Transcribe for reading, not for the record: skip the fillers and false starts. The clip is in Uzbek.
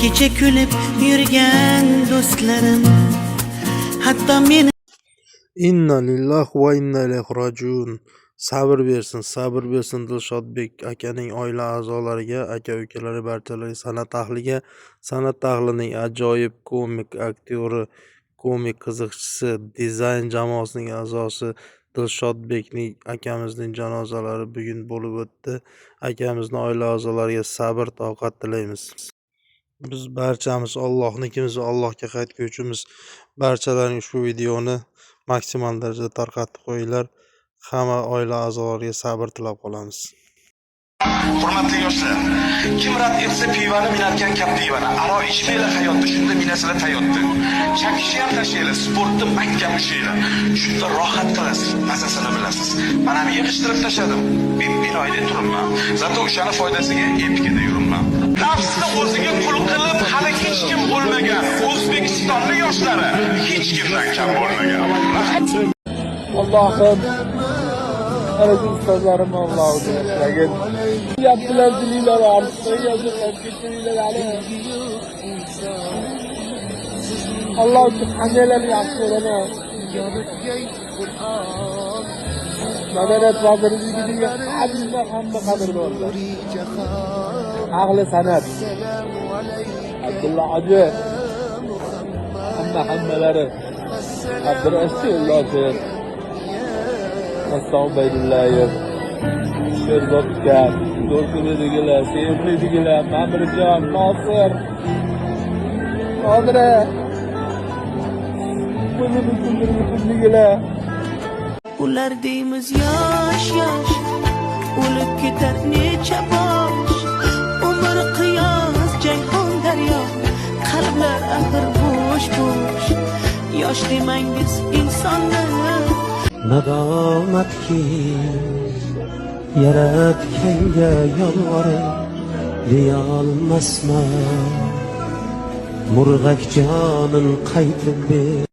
Kecha kulib yurgan do'stlarim hatto meni Inna lillahi va inna ilayhi rojiun. Sabr bersin, sabr bersin Dilshodbek akaning oila a'zolariga, aka-ukalari, barchalariga, san'at ahliga, san'at ahlining ajoyib komik aktyori, komik qiziqchisi, dizayn jamoasining a'zosi Dilshodbekning akamizning janozalari bugun bo'lib o'tdi. Akamizni oila a'zolariga sabr toqat tilaymiz. Biz barchamiz Allohnikimiz va Allohga qaytguvchimiz. Barchalaring ushbu videoni maksimal darajada tarqatib qo'yinglar. Hamma oila a'zolariga sabr tilab qolamiz. Hurmatli yoshlar, kim rad etsa pivani, minarkan Captivani. Aroq ichmanglar hayotda, shunda minasizlar Toyotda. Chakishni ham tashlanglar, sportni mahkam ushlaylar. Shunda rohat qilasiz, mazasini bilasiz. Man ham yig'ishtirib tashladim. Binoyda turibman. Зато o'shani foydasiga Epikada yuribman. Nafsni o'ziga qul qilib hali hech kim bo'lmagan. O'zbekistonning yoshlari hech kimdan kam bo'lmagan. Allohim, ana shu ustozlarimni Allohim yashlagin. Yaptilar dilinglar, artistlar kechiringlar hali. Alloh uchun qandaylarni yaxshi ko'raman. Madaniyat vazirligiga hamma hamma qadrdonlar. Ahli san'at. Abdulla hoji. Hamma hammalari. Abdurashid Yo'ldoshev. Aston Baydullayev. Sherzod aka, Zo'rkunidagilar, Sevimlidagilar, Mamirjon, Nosir. Nodira. Buni butunligilar. Ular deymiz yosh yosh o'lib ketar necha bosh. Umr qiyos, jayhun daryo, qalblar axir bo'sh bo'sh. Yosh demangiz insonni. Nadomatki yaratganga yolvorib deyolmasman, murg'ak jonin qaytib ber.